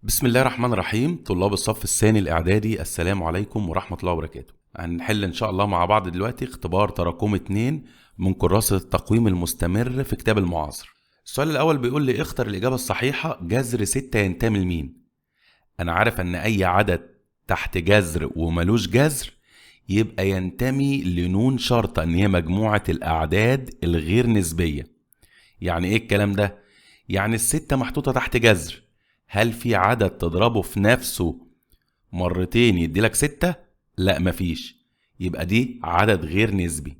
بسم الله الرحمن الرحيم. طلاب الصف الثاني الإعدادي، السلام عليكم ورحمة الله وبركاته. هنحل إن شاء الله مع بعض دلوقتي اختبار تراكم 2 من كراسة التقويم المستمر في كتاب المعاصر. السؤال الأول بيقول لي اختر الإجابة الصحيحة، جذر 6 ينتمي لمين؟ أنا عارف أن أي عدد تحت جذر وملوش جذر يبقى ينتمي لنون شرطة، إن هي مجموعة الأعداد الغير نسبية. يعني إيه الكلام ده؟ يعني الستة محطوطة تحت جذر، هل في عدد تضربه في نفسه مرتين يديلك 6؟ لا، مفيش، يبقى دي عدد غير نسبي.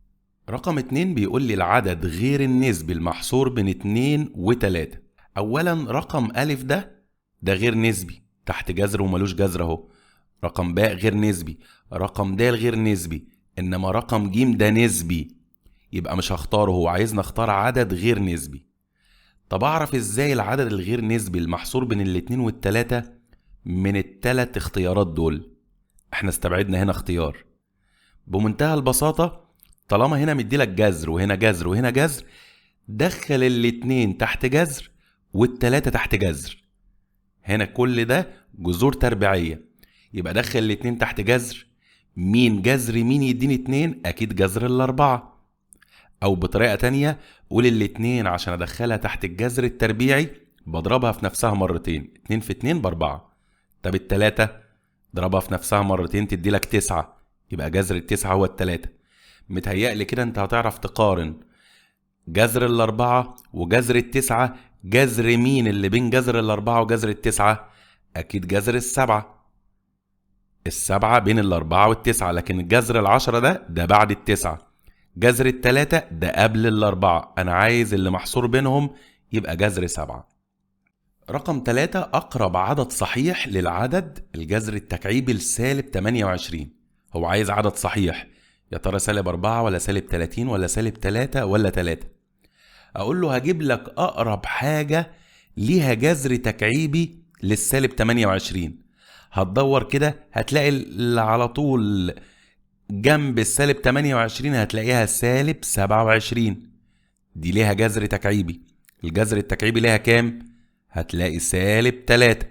رقم 2 بيقول لي العدد غير النسبي المحصور بين 2 و3. أولا رقم ألف ده غير نسبي تحت جذر وملوش جذر أهو. رقم باء غير نسبي، رقم د غير نسبي، إنما رقم ج ده نسبي، يبقى مش هختاره، هو عايزنا اختار عدد غير نسبي. طب اعرف ازاي العدد الغير نسبي المحصور بين 2 وال3 من التلات اختيارات دول؟ احنا استبعدنا هنا اختيار بمنتهى البساطة، طالما هنا مديلك جذر وهنا جذر وهنا جذر، دخل 2 تحت جذر وال3 تحت جذر. هنا كل ده جذور تربيعية، يبقى دخل 2 تحت جذر، مين جذر مين يديني 2؟ اكيد جذر 4. او بطريقة تانية قول 2 عشان ادخلها تحت الجذر التربيعي بضربها في نفسها مرتين، 2 في 2 ب4. طب 3 ضربها في نفسها مرتين تدي لك 9، يبقى جذر 9 هو 3. متهيألي كده انت هتعرف تقارن جذر 4 وجذر 9، جذر مين اللي بين جذر 4 وجذر 9؟ اكيد جذر 7. 7 بين 4 وال9، لكن الجذر 10 ده بعد 9، جذر 3 ده قبل 4. أنا عايز اللي محصور بينهم يبقى جذر 7. رقم 3 أقرب عدد صحيح للعدد الجذر التكعيبي السالب 28. هو عايز عدد صحيح، يا ترى سالب 4 ولا سالب 30 ولا سالب 3 ولا 3؟ أقول له هجيب لك أقرب حاجة ليها جذر تكعيبي للسالب 28. هتدور كده هتلاقي اللي على طول جنب السالب 28 هتلاقيها سالب 27، دي ليها جذر تكعيبي. الجذر التكعيبي ليها كام؟ هتلاقي سالب 3.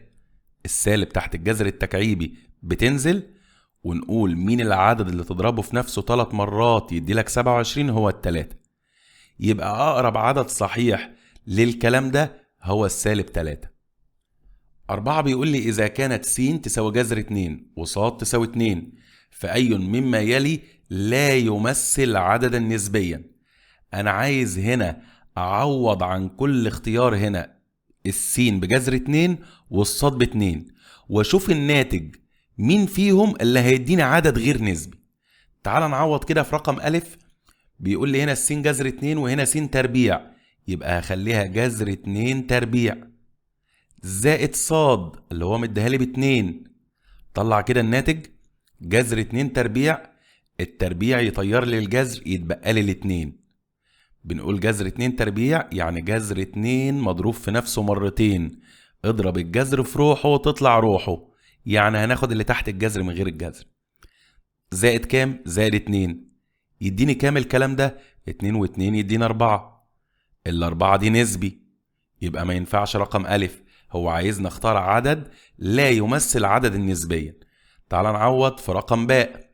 السالب تحت الجذر التكعيبي بتنزل، ونقول مين العدد اللي تضربه في نفسه 3 مرات يدي لك 27؟ هو 3. يبقى أقرب عدد صحيح للكلام ده هو السالب 3. 4 بيقول لي إذا كانت س تساوي جذر 2 وص تساوي 2، فأي مما يلي لا يمثل عددا نسبيا. أنا عايز هنا أعوض عن كل اختيار هنا السين بجذر 2 والصاد ب2، وأشوف الناتج مين فيهم اللي هيديني عدد غير نسبي. تعال نعوض كده في رقم ألف، بيقول لي هنا السين جذر 2 وهنا س تربيع، يبقى هخليها جذر 2 تربيع زائد صاد اللي هو مديها لي ب2. طلع كده الناتج جذر 2 تربيع، التربيع يطير لي الجذر يتبقى لي 2. بنقول جذر 2 تربيع يعني جذر 2 مضروب في نفسه مرتين، اضرب الجذر في روحه وتطلع روحه، يعني هناخد اللي تحت الجذر من غير الجذر. زائد كام؟ زائد 2. يديني كام الكلام ده؟ 2 و2 يدينا 4. 4 دي نسبي، يبقى ما ينفعش رقم ألف، هو عايزنا نختار عدد لا يمثل عدد نسبيا. تعال نعوض في رقم باء،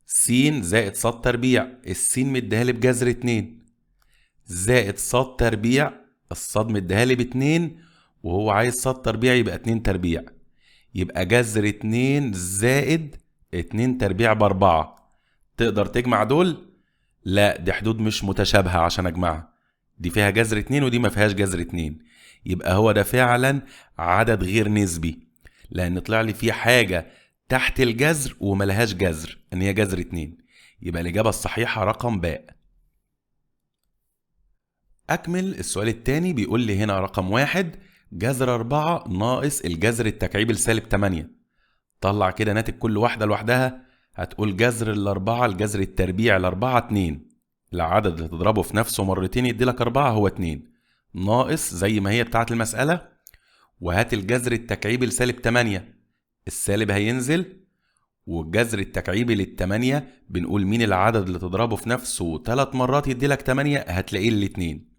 س زائد ص تربيع، السين مديها لي بجذر 2 زائد ص تربيع، الصاد مديها لي ب2 وهو عايز ص تربيع يبقى 2 تربيع، يبقى جذر 2 زائد 2 تربيع ب4. تقدر تجمع دول؟ لا، دي حدود مش متشابهة عشان اجمعها، دي فيها جذر 2 ودي ما فيهاش جذر 2، يبقى هو ده فعلا عدد غير نسبي، لان طلع لي فيه حاجة تحت الجذر وملهاش جذر ان هي جذر 2، يبقى الإجابة الصحيحة رقم باء. أكمل السؤال الثاني، بيقول لي هنا رقم 1 جذر 4 ناقص الجذر التكعيبي لسالب 8. طلع كده ناتج كل واحدة لوحدها، هتقول جذر 4 الجذر التربيع 4 2، العدد اللي تضربه في نفسه مرتين يدي لك 4 هو 2، ناقص زي ما هي بتاعت المسألة، وهات الجذر التكعيبي لسالب 8، السالب هينزل، والجذر التكعيبي لل8 بنقول مين العدد اللي تضربه في نفسه 3 مرات يدي لك 8، هتلاقيه 2.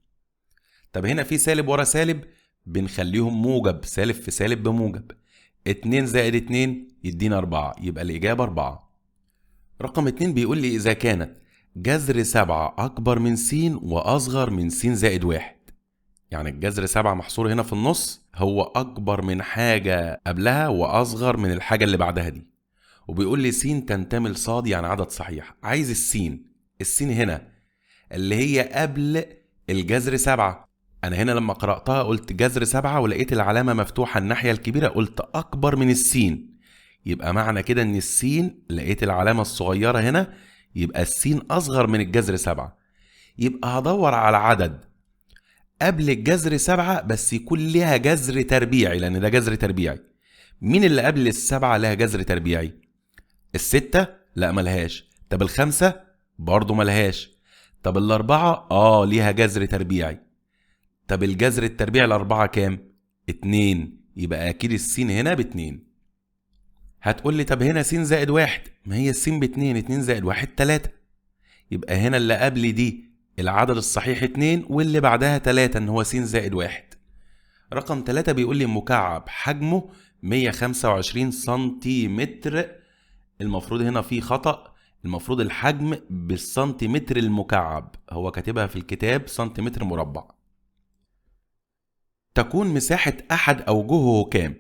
طب هنا في سالب ورا سالب، بنخليهم موجب، سالب في سالب بموجب، 2 زائد 2 يدينا 4، يبقى الإجابة 4. رقم 2 بيقول لي إذا كانت جذر 7 أكبر من س وأصغر من س زائد 1، يعني الجذر 7 محصور هنا في النص، هو أكبر من حاجة قبلها وأصغر من الحاجة اللي بعدها دي، وبيقول لي س تنتمي لصاد يعني عدد صحيح. عايز السين، السين هنا اللي هي قبل الجذر 7. أنا هنا لما قرأتها قلت جذر 7 ولقيت العلامة مفتوحة الناحية الكبيرة، قلت أكبر من السين، يبقى معنى كده إن السين لقيت العلامة الصغيرة هنا، يبقى السين أصغر من الجذر 7. يبقى هدور على عدد قبل الجذر 7 بس يكون لها جذر تربيعي، لأن ده جذر تربيعي. مين اللي قبل السبعة لها جذر تربيعي؟ الستة؟ لا ملهاش. طب الخمسة؟ برضو ملهاش. طب الأربعة؟ ليها جذر تربيعي. طب الجذر التربيعي الأربعة كام؟ 2، يبقى أكيد السين هنا ب2. هتقول لي طب هنا س زائد 1، ما هي السين ب2، 2 زائد 1 3، يبقى هنا اللي قبل دي العدد الصحيح 2 واللي بعدها 3 ان هو س زائد 1. رقم 3 بيقول لي مكعب حجمه 125 سنتيمتر، المفروض هنا في خطأ، المفروض الحجم بالسنتيمتر المكعب، هو كاتبها في الكتاب سنتيمتر مربع. تكون مساحة أحد أوجهه كام؟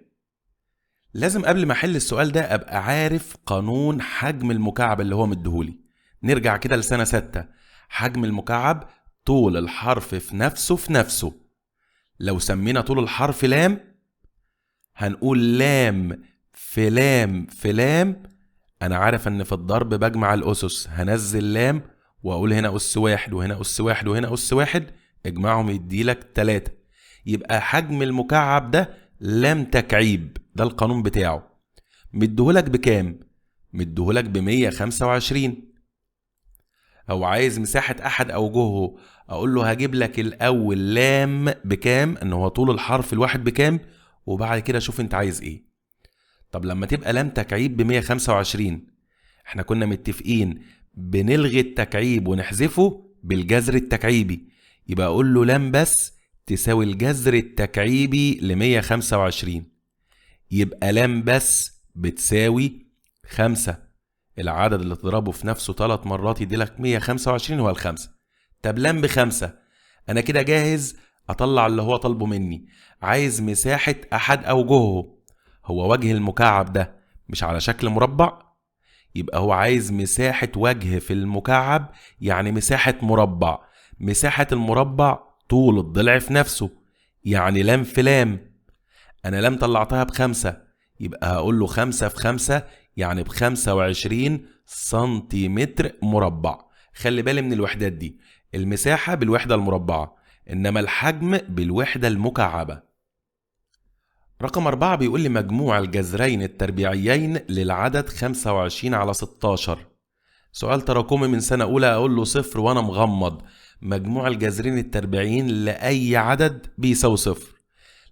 لازم قبل ما أحل السؤال ده أبقى عارف قانون حجم المكعب اللي هو مديهولي. نرجع كده لسنة 6، حجم المكعب طول الحرف في نفسه في نفسه. لو سمينا طول الحرف لام هنقول لام في لام في لام. أنا عارف إن في الضرب بجمع الأسس، هنزل لام وأقول هنا أس 1 وهنا أس 1 وهنا أس 1، اجمعهم يديلك 3. يبقى حجم المكعب ده لام تكعيب، ده القانون بتاعه. مديهولك بكام؟ مديهولك ب125. هو عايز مساحة أحد أوجهه، أقول له هجيب لك الأول لام بكام، إن هو طول الحرف الواحد بكام، وبعد كده شوف أنت عايز إيه. طب لما تبقى لام تكعيب ب125، إحنا كنا متفقين بنلغي التكعيب ونحذفه بالجذر التكعيبي، يبقى أقول له لام بس تساوي الجذر التكعيبي ل125، يبقى لام بس بتساوي 5. العدد اللي تضربه في نفسه 3 مرات يديلك 125 هو ال5. طب لام ب5، أنا كده جاهز أطلع اللي هو طالبه مني. عايز مساحة أحد أوجهه، هو وجه المكعب ده مش على شكل مربع، يبقى هو عايز مساحة وجه في المكعب، يعني مساحة مربع. مساحة المربع طول الضلع في نفسه، يعني لام في لام. أنا لام طلعتها ب5، يبقى هقول له 5 في 5 يعني ب25 سنتيمتر مربع. خلي بالي من الوحدات دي، المساحة بالوحدة المربعة، إنما الحجم بالوحدة المكعبة. رقم 4 بيقول لي مجموع الجذرين التربيعيين للعدد 25 على 16. سؤال تراكمي من سنة أولى، أقول له 0 وأنا مغمض. مجموع الجذرين التربيعيين لأي عدد بيساوي 0،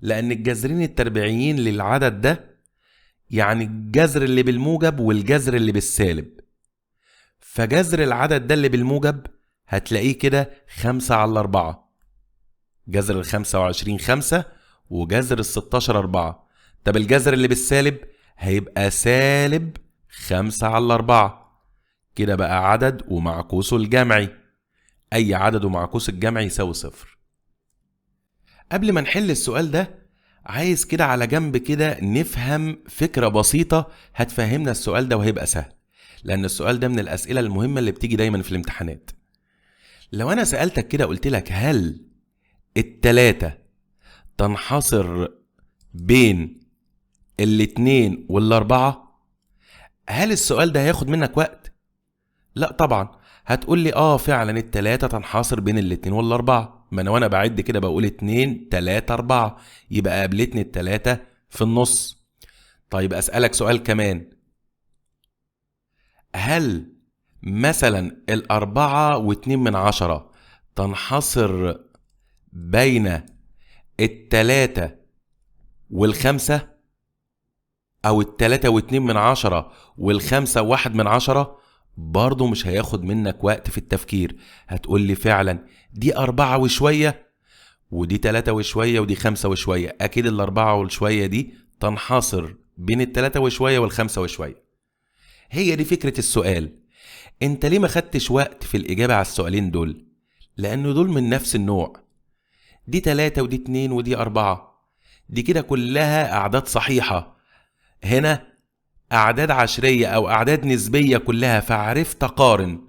لأن الجذرين التربيعيين للعدد ده يعني الجذر اللي بالموجب والجذر اللي بالسالب، فجذر العدد ده اللي بالموجب هتلاقيه كده 5 على 4، جذر ال25 5 وجذر ال16 4. طب الجذر اللي بالسالب هيبقى سالب 5 على 4، كده بقى عدد ومعكوسه الجمعي، أي عدد ومعكوس الجمعي يساوي 0. قبل ما نحل السؤال ده عايز كده على جنب كده نفهم فكرة بسيطة هتفهمنا السؤال ده وهيبقى سهل، لأن السؤال ده من الأسئلة المهمة اللي بتيجي دايما في الامتحانات. لو أنا سألتك كده قلت لك هل ال3 تنحصر بين 2 وال4، هل السؤال ده هياخد منك وقت؟ لا طبعا. هتقول لي فعلا ال3 تنحصر بين 2 وال4، ما انا وانا بعد كده بقول 2 3 4، يبقى قابلتني ال3 في النص. طيب اسألك سؤال كمان، هل مثلا 4.2 تنحصر بين 3 وال5، او 3.2 وال5.1؟ برضو مش هياخد منك وقت في التفكير، هتقول لي فعلا دي 4 وشوية ودي 3 وشوية ودي 5 وشوية، أكيد 4 وشوية دي تنحصر بين 3 وشوية وال5 وشوية. هي دي فكرة السؤال. انت ليه ما خدتش وقت في الإجابة على السؤالين دول؟ لأنه دول من نفس النوع، دي 3 ودي 2 ودي 4، دي كده كلها أعداد صحيحة، هنا أعداد عشرية أو أعداد نسبية كلها، فعرفت أقارن.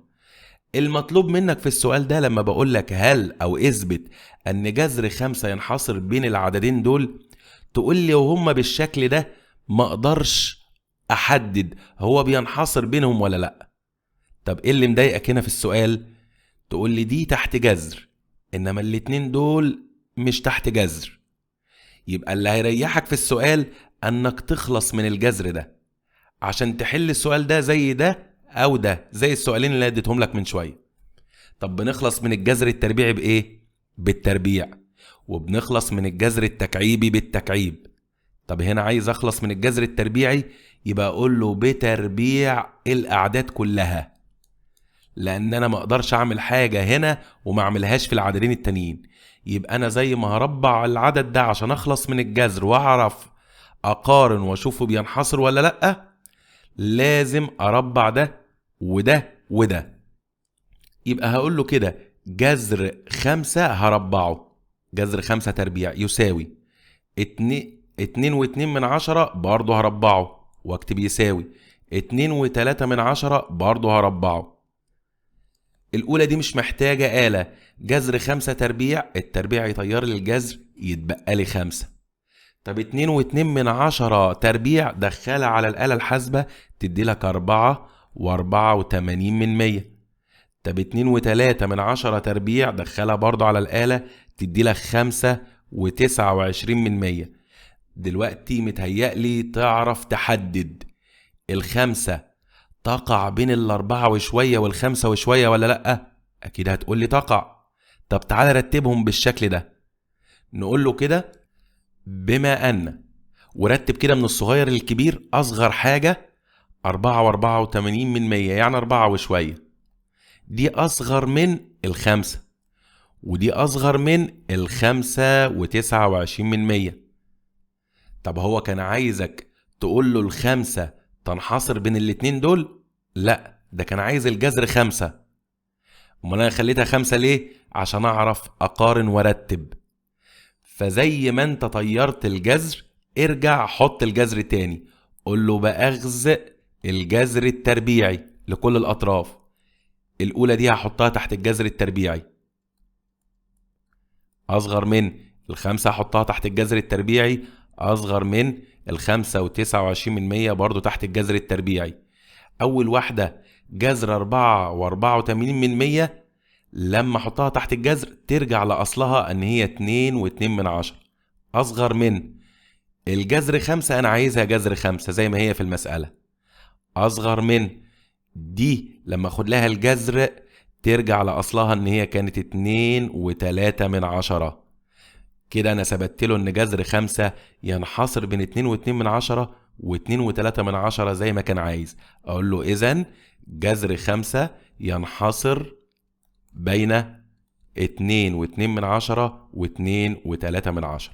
المطلوب منك في السؤال ده لما بقولك هل أو اثبت أن جذر 5 ينحصر بين العددين دول، تقول لي وهم بالشكل ده ما أقدرش أحدد هو بينحصر بينهم ولا لأ. طب إيه اللي مضايقك هنا في السؤال؟ تقول لي دي تحت جذر، إنما الاتنين دول مش تحت جذر. يبقى اللي هيريحك في السؤال أنك تخلص من الجذر ده عشان تحل السؤال ده زي ده أو ده، زي السؤالين اللي اديتهم لك من شوية. طب بنخلص من الجذر التربيعي بإيه؟ بالتربيع. وبنخلص من الجذر التكعيبي بالتكعيب. طب هنا عايز أخلص من الجذر التربيعي، يبقى أقول له بتربيع الأعداد كلها، لأن أنا ما أقدرش أعمل حاجة هنا وما أعملهاش في العددين التانيين. يبقى أنا زي ما هربع العدد ده عشان أخلص من الجذر وأعرف أقارن وأشوفه بينحصر ولا لأ، لازم أربع ده وده وده. يبقى هقول له كده جذر 5 هربعه، جذر 5 تربيع يساوي 2.2 برضه هربعه واكتب يساوي 2.3 برضه هربعه. الأولى دي مش محتاجة آلة، جذر 5 تربيع، التربيع يطير لي الجذر يتبقى لي 5. طب 2.2 تربيع دخلها على الآلة الحاسبة تدي لك 4.84. طب 2.3 تربيع دخلها برضو على الآلة تدي لك 5.29. دلوقتي متهيألي تعرف تحدد ال5 تقع بين 4 وشوية وال5 وشوية ولا لأ؟ أكيد هتقولي تقع. طب تعالى رتبهم بالشكل ده، نقول له كده بما أن، ورتب كده من الصغير للكبير، أصغر حاجة 4.84، يعني 4 وشوية، دي أصغر من 5، ودي أصغر من 5.29. طب هو كان عايزك تقول له 5 تنحصر بين الاتنين دول؟ لا، ده كان عايز الجذر 5. امال انا خليتها 5 ليه؟ عشان اعرف اقارن وارتب. فزي ما انت طيرت الجذر ارجع حط الجذر تاني، قول له بأخذ الجذر التربيعي لكل الاطراف. الاولى دي هحطها تحت الجذر التربيعي، اصغر من 5 هحطها تحت الجذر التربيعي، اصغر من 5.29 برضو تحت الجذر التربيعي. اول واحدة جذر 4.84، لما احطها تحت الجذر ترجع لاصلها ان هي 2.2، اصغر من الجذر 5، انا عايزها جذر 5 زي ما هي في المسألة، اصغر من دي لما اخد لها الجذر ترجع لاصلها ان هي كانت 2.3. كده انا ثبت له ان جذر 5 ينحصر بين 2.2 و2.3 زي ما كان عايز. اقول له اذا جذر 5 ينحصر بين 2.2 و2.3.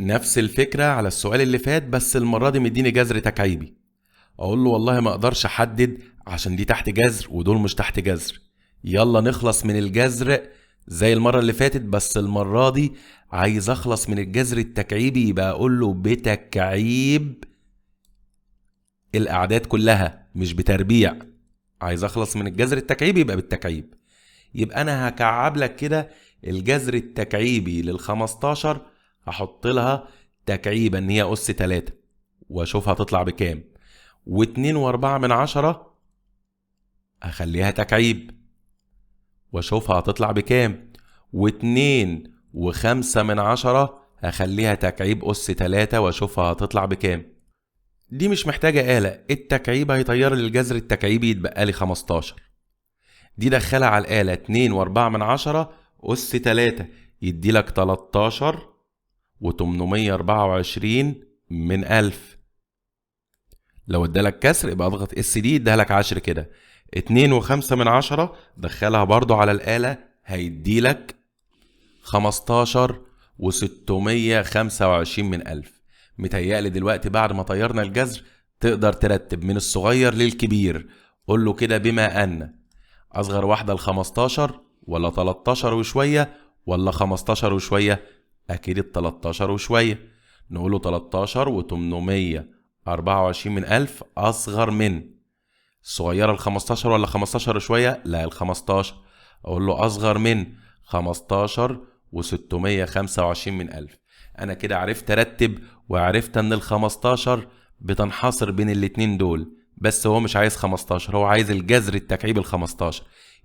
نفس الفكرة على السؤال اللي فات، بس المرة دي مديني جذر تكعيبي. اقول له والله ما اقدرش احدد عشان دي تحت جذر ودول مش تحت جذر. يلا نخلص من الجذر زي المرة اللي فاتت، بس المرة دي عايز اخلص من الجذر التكعيبي، يبقى اقول له بتكعيب الاعداد كلها مش بتربيع. عايز اخلص من الجذر التكعيبي يبقى بالتكعيب. يبقى انا هكعب لك كده الجذر التكعيبي لل15، هحط لها تكعيبا ان هي اس 3 واشوفها هتطلع بكام، و2.4 هخليها تكعيب واشوفها هتطلع بكام، و2.5 هخليها تكعيب اس 3 واشوفها هتطلع بكام. دي مش محتاجة آلة، التكعيب هيطير لي الجذر التكعيبي يتبقى لي 15. دي دخلها على الآلة 2.4 أس 3 يدي لك 13.824 من 1000. لو ادالك كسر يبقى اضغط اس دي اديها لك 10 كده. 2.5 دخلها برضو على الآلة هيدي لك 15.625 من 1000. متهيألي دلوقتي بعد ما طيرنا الجذر تقدر ترتب من الصغير للكبير. قول له كده بما أن أصغر واحدة ال15 ولا 13 وشوية ولا 15 وشوية؟ أكيد ال13 وشوية. نقوله 13 و824 من 1000 أصغر من الصغيرة ال15 ولا 15 وشوية؟ لا ال15. أقول له أصغر من 15 و625 من 1000. أنا كده عرفت أرتب وعرفت إن ال15 بتنحصر بين الاتنين دول، بس هو مش عايز 15، هو عايز الجذر التكعيبي ال15.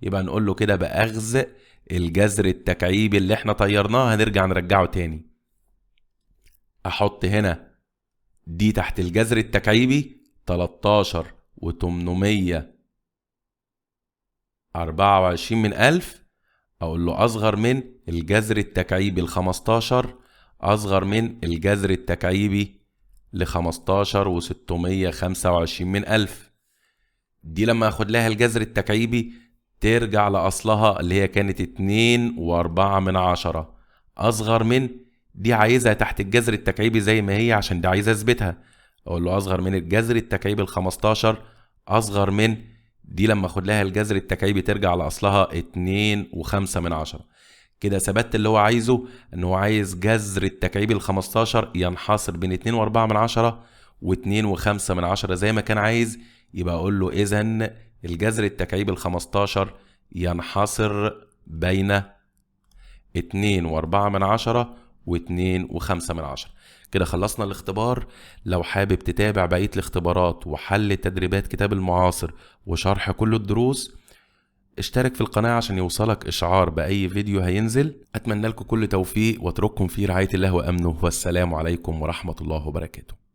يبقى نقول له كده بأخذ الجذر التكعيبي اللي احنا طيرناه هنرجع نرجعه تاني. أحط هنا دي تحت الجذر التكعيبي 13 و824 من 1000، أقول له أصغر من الجذر التكعيبي ال15 أصغر من الجذر التكعيبي ل15 و625 من 1000. دي لما أخد لها الجذر التكعيبي ترجع لأصلها اللي هي كانت 2.4 أصغر من دي، عايزها تحت الجذر التكعيبي زي ما هي عشان دي عايزة أثبتها. أقول له أصغر من الجذر التكعيبي ال15 أصغر من دي لما أخد لها الجذر التكعيبي ترجع لأصلها 2.5. كده ثبت اللي هو عايزه، ان هو عايز جذر التكعيبي ال15 ينحصر بين 2.4 و2.5 زي ما كان عايز. يبقى اقول له اذا الجذر التكعيبي ال15 ينحصر بين 2.4 و2.5. كده خلصنا الاختبار. لو حابب تتابع بقية الاختبارات وحل تدريبات كتاب المعاصر وشرح كل الدروس، اشترك في القناة عشان يوصلك إشعار بأي فيديو هينزل. أتمنى لكم كل توفيق واترككم في رعاية الله وأمنه، والسلام عليكم ورحمة الله وبركاته.